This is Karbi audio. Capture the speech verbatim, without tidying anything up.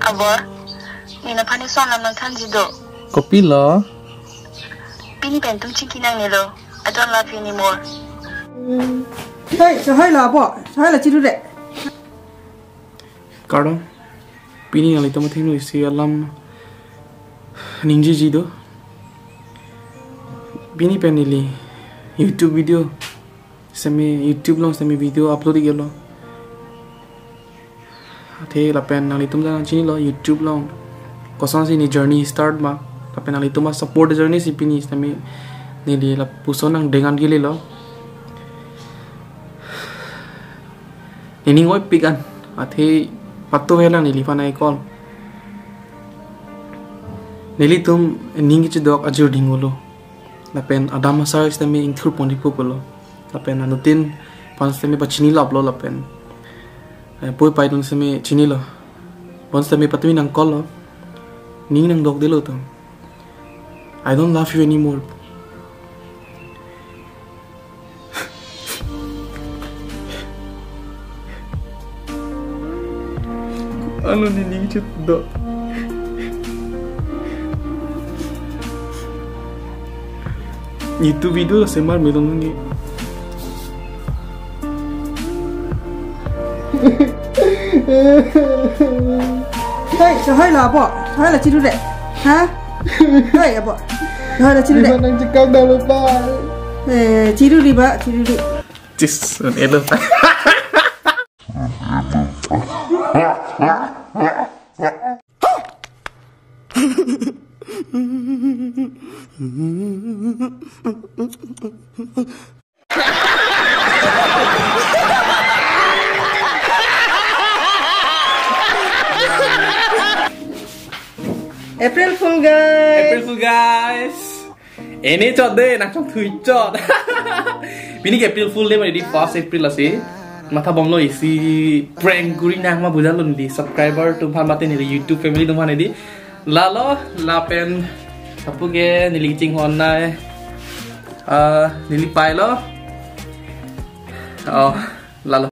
Abor, ne naphan eson alam nangthanji do. Kopilo? Pini pen tum chingki nangnelo. I don't love you anymore. Hey, chehai la bo, chehai la chiru de. Kardom, pini nanglitum athengno isi alam ningjiji do. Pini pen neli YouTube video sitame YouTube along sitame video upload iklo. Athe lapen nanglitum ta nangchinilo YouTube along kosonsi ne journey start ma. Lapen nanglitum a-support journey si pini sitame neli lapuson nangdeng an kelelo. Nening oipik an. Athe patu helang neliphan nang-call. Nelitum ning kechedok ajir dinglo. Lapen adam asar sitame ingthur pon-ikpo pulo. Lapen anuttin aphan sitame pachini laplo lapen, eh, pui pai atum sitame chinilo. Bon sitame patumi nang-call lo. Ning nangdokdelo atum. I don't love you anymore. Alo nening chit do. Itu video semar melong ni. Hey, chehai la bo, chehai la chiru de. Ha? Hey, abo. Chehai la chiru de. Iba nangchekang dalo pa. Eh, chiru di ba, chiru di. Tis, un elo. April Fool, guys. April Fool, guys. Ini chot de, nangchongthui chot. Pini ke April Fool de, mane di first April lasi. Matha bomlo, isi prank kuri nang ma bujalo neli subscriber atum aphan mate neli YouTube family atum aphan di. Lalo lapen apu ke neli chinghon nai. Ah, neli pailo. Oh, lalo.